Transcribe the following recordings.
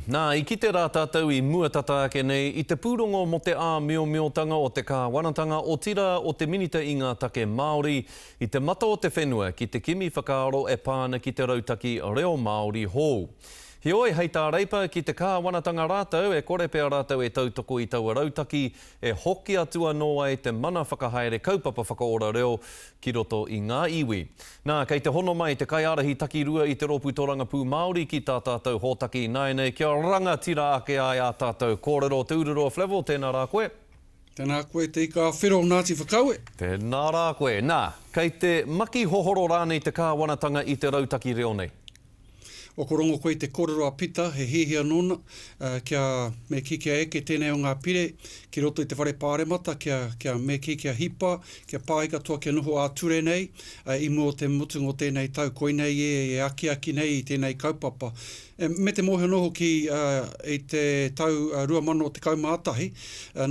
Nā, i kite rā tātou i mua tata ake nei i te pūrongo mō te āmiomiotanga o te kāwanatanga, otirā o te Minita i ngā Take Māori, i te mata o te whenua ki te kimi whakaaro e pā ana ki te rautaki reo Māori hou. Heoi, hei tā Reipa, ki te kāwanatanga rātou, e kore pea rātou e tautoko i taua rautaki e hoki atu anō ai te mana whakahaere kaupapa whakaora reo ki roto i ngā iwi. Nā, kei te hono mai te kaiārahi takirua i te Rōpū Tōrangapū Māori ki tā tātou hōtaka ināianei kia rangatira ake ai ā tātou kōrero. Te Ururoa Flavell, tēnā rā koe. Tēnā koe Te Ika a Whiro o Ngāti Whakaue. Tēnā rā koe. Nā, kei te maki hohoro rānei te kāwanatanga i te rautaki reo nei? O ko rongo koe i te korero a Pita, he hihia nona, kia, me ki kia eke tenei o nga pire ki roto i te whare paremata, kia, kia, me ki kia hipa, kia pahi katoa kia noho a-ture nei, i mua o te mutunga o tenei tau. Koinei e, e akiaki nei i tenei kaupapa. E, me te mohio noho ki, i te tau 2011,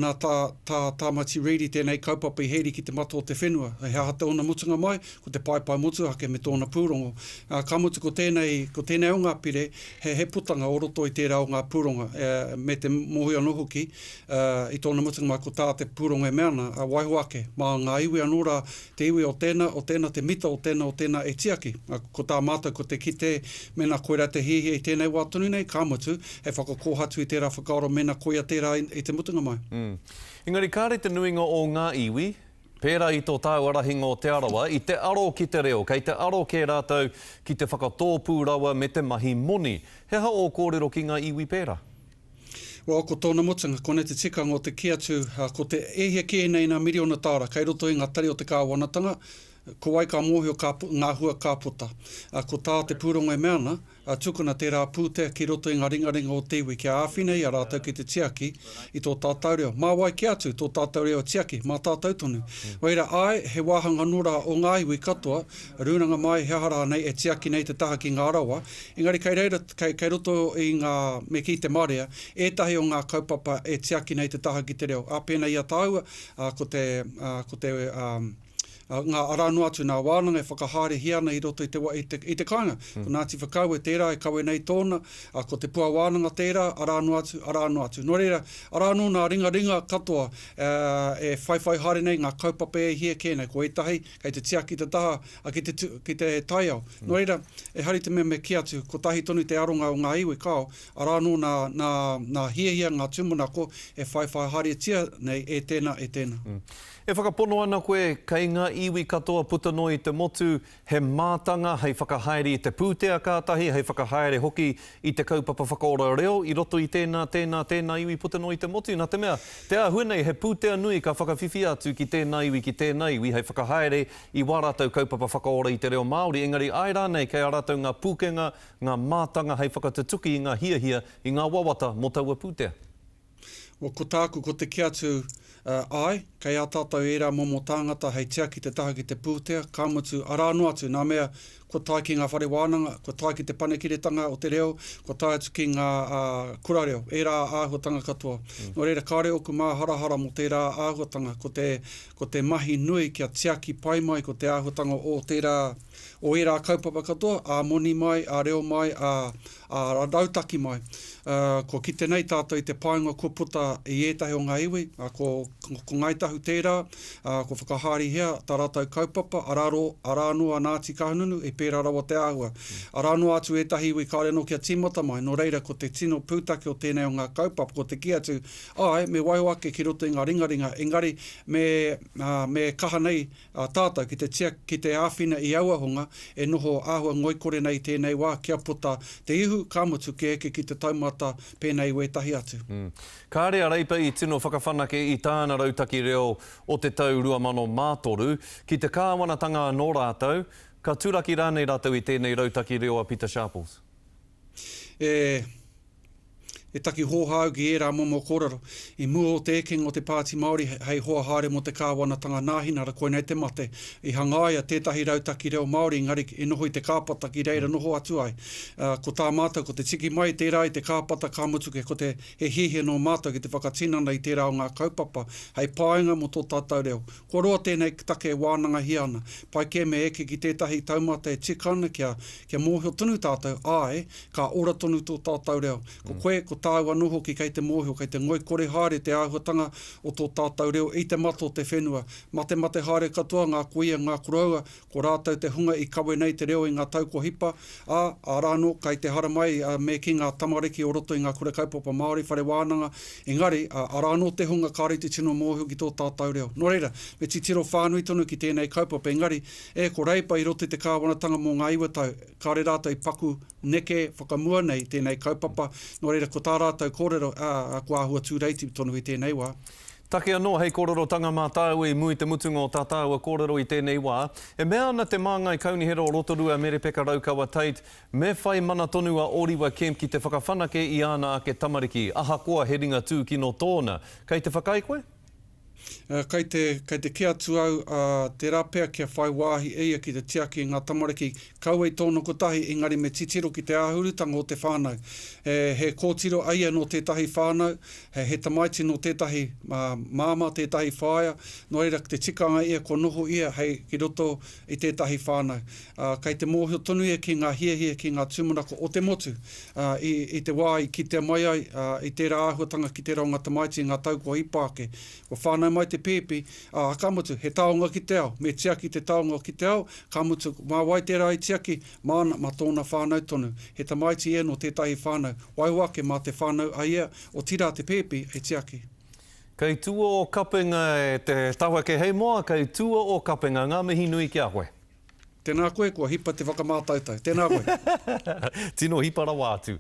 na ta, ta Tamati Reedy tenei kaupapa i heri ki te mata o te whenua. He aha te ona mutunga mai? Ko te paepae motuhake me tōna pūrongo. Ā, ka mutu ko tēnei, ko tēnei o ngā pire, he, he putanga o roto i tērā o ngā pūronga, e, me te mōhio anō hoki, ā, i tōna mutunga mai ko tā te pūrongo e mea ana, ā, waiho ake, mā ngā iwi anō rā, te iwi o tēnā, o tēnā, te mita o tēnā, o tēnā e tiaki. Ā, ko tā mātou ko te kite mēnā koirā te hiahia i tēnei wā tonu nei, ka mutu, hei whakakōhatu i tērā whakaaro mēnā koia tērā i, i te mutunga mai. Mm. Engari kāre te nuinga o ngā iwi, Pērā i tō tāua rahinga o Te Arawa, i te aro ki te reo, kei te aro kē rātou ki te whakatōpū rawa me te mahi moni. He aha ō kōrero ki ngā iwi pērā? Well, ko tōna mutunga, konei te tikanga o te kī atu, ko te e hia kē nei nā miriona tāra kei roto i ngā tari o te kāwanatanga, ko wai ka mōhio ka, ngā hua ka puta. Ko tā te pūrongo e mea ana, Ā, tukuna tērā pūtea ki roto i ngā ringaringa o te iwi kia āwhina i a rātou ki te tiaki i tō tātou reo. Mā wai kē atu tō tātou reo e tiaki? Mā tātou tonu. Reira, āe, he wāhanga anō rā o ngā iwi katoa, rūnanga mai, he aha rānei, e tiaki nei te taha ki ngā rawa, engari kei reira, kei, kei roto i ngā, me kī te marea, ētahi o ngā kaupapa e tiaki nei te taha ki te reo. Ā, pēnei i a tāua, ā, ko te, ā, ko te, ā, Ngā arā noa atu nā wānanga e whakahaerehia ana i roto i te, i te, i te kāinga. Ko Ngāti Whakaue tērā e kawe nei tōna, ā, ko Te Pua Wānanga tērā, arā noa atu, arā noa atu. Nō reira, arā anō nā ringaringa katoa e whaiwhai haere nei ngā kaupapa e hia kē nei. Ko ētahi kei te tiaki te taha ki te, ki te taiao. Nō reira, ehara i te mea me kī atu, kotahi tonu te aronga o ngā iwi, kāo, arā anō nā, nā, nā hiahia, ngā tūmanako e whaiwhai haeretia nei e tēnā, e tēnā. E whakapono ana koe kei ngā iwi katoa puta noa i te motu he mātanga hei whakahaere i te pūtea kātahi, hei whakahaere hoki i te kaupapa whakaora reo i roto i tēnā, tēnā, tēnā iwi puta noa i te motu? Nā te mea, te āhua nei he pūtea nui ka whakawhiwhia atu ki tēnā iwi, ki tēnā iwi hei whakahaere i wā rātou kaupapa whakaora i te reo Māori, engari āe rānei kei a rātou ngā pūkenga, ngā mātanga hei whakatutuki i ngā hiahia, i ngā wawata mō taua pūtea? Well, ko tāku, ko te kī atu, āe, kei a tātou ērā momo tāngata hei tiaki te taha ki te pūtea, ka mutu, arā noa atu, nā mea, kua tae ki ngā whare wānanga, kua tae ki te panekiretanga o te reo, kua tae atu ki ngā kura reo, ērā āhuatanga katoa. Nō reira, kāore ōku māharahara mō tērā āhuatanga, ko te, ko te mahi nui kia tiaki pai mai ko te āhuatanga o tērā, o ērā kaupapa katoa, ā-moni mai, ā-reo mai, ā, ā, rautaki mai. Ā, kua kite nei tātou i te painga kua puta i ētahi o ngā iwi, ā, ko, ko Ngāi Tahu tērā, ā, kua whakahaerehia tā rātou kaupapa, arā rō, arā anō a Ngāti Kahungunu, i pērā rawa te āhua. Arā noa atu ētahi iwi kāore anō kia tīmata mai, nō reira ko te tino pūtake o tēnei o ngā kaupapa, ko te kī atu, āe, me waiho ake ki roto i ngā ringaringa, engari me, ā, me kaha nei a tātou ki te tiaki, ki te āwhina i aua hunga e noho āhua ngoikore nei i tēnei wā kia puta te ihu, ka mutu kia eke ki te taumata pēnei i wētahi atu. Kāre a Reipa i tino whakawhanake i tāna rautaki reo o te tau 2003, ki te kāwanatanga anō rātou, ka turaki rānei rātou i tēnei rautaki reo a Pita Sharples? E. E taki hōhā au ki ērā momo kōrero. I mua o te ekenga o te Pāti Māori hei hoa haere mō te kāwanatanga Nāhinara, koinei te mate. I hangaia tētahi rautaki reo Māori engari i noho i te kāpata ki reira noho atu ai. Ko tā mātou ko te tiki mai tērā i te kāpata ka mutu ke ko te he hiahia nō mātou ki te whakatinana i tērā o ngā kaupapa hei painga mō tō tātou reo. Kua roa tēnei take e wānangahia ana. Pai kē me eke ki tētahi taumata e tika ana kia, kia mōhio tonu tātou, āe, ka ora tonu tō tātou reo. Ko koe, ko tāu anō hoki kei te mōhio, kei te ngoikore haere te āhuatanga o tō tātou reo i te mata o te whenua. Matemate haere katoa ngā kuia, ngā koroua, Ko rātou te hunga i kawe nei te reo i ngā tau kua hipa, ā, arā anō, kai te haramai me kī ngā tamariki o roto i ngā kura kaupapa Māori, whare wānanga, engari, arā anō te hunga kāore i te tino mōhio ki tō tātou reo. Nō reira, me titiro whānui tonu ki tēnei kaupapa, engari, e, ko Reipa i roto i te kāwanatanga mō ngā iwa tau, kāore rātou i paku neke whakamua nei tēnei kaupapa, nō reira, ko tā rātou kōrero, ā, kua āhua tūreiti tonu i tēnei wā. Take anō hei kōrerotanga mā tāua i mua i te mutunga o tā tāua kōrero i tēnei wā. E mea ana te māngai kaunihera o Rotorua Merepeka Raukawa Tait, me whai mana tonu a Oriwa Kemp ki te whakawhanake i āna ake tamariki, ahakoa he ringa tūkino tōna. Kei te whakaae koe? Kei te, kei te kī atu au, ā, tērā pea kia whai wāhi e ia ki te tiaki i ngā tamariki, kaua i tōna kotahi, engari me titiro ki te āhurutanga o te whānau. He, he kōtiro a ia nō tētahi whānau, He tamaiti nō tētahi māmā, tētahi whaea, nō reira te tikanga ia kua noho ia hei ki roto i tētahi whānau. Kei te mōhio tonu ia ki ngā hiahia, ki ngā tūmanako o te motu. I, i te wā i kitea mai ai i tērā āhuatanga ki tērā o ngā tamaiti i ngā tau kua hipa ake. Kua whānau mai te pēpi, ā, ka mutu, he taonga ki te ao, me tiaki te taonga ki te ao, ka mutu, mā wai tērā i tiaki? Māna, mā tōna whānau tonu. He tamaiti ia nō tētahi whānau. Waiho ake mā te whānau a ia, otirā te pēpi, e tiaki. Kei tua o Kapenga e te Tawakeheimoa, kei tua o Kapenga. Ngā mihi nui ki a koe. Tēnā koe, kua hipa te whakamātautau. Tēnā koe. Tino hipa rawa atu.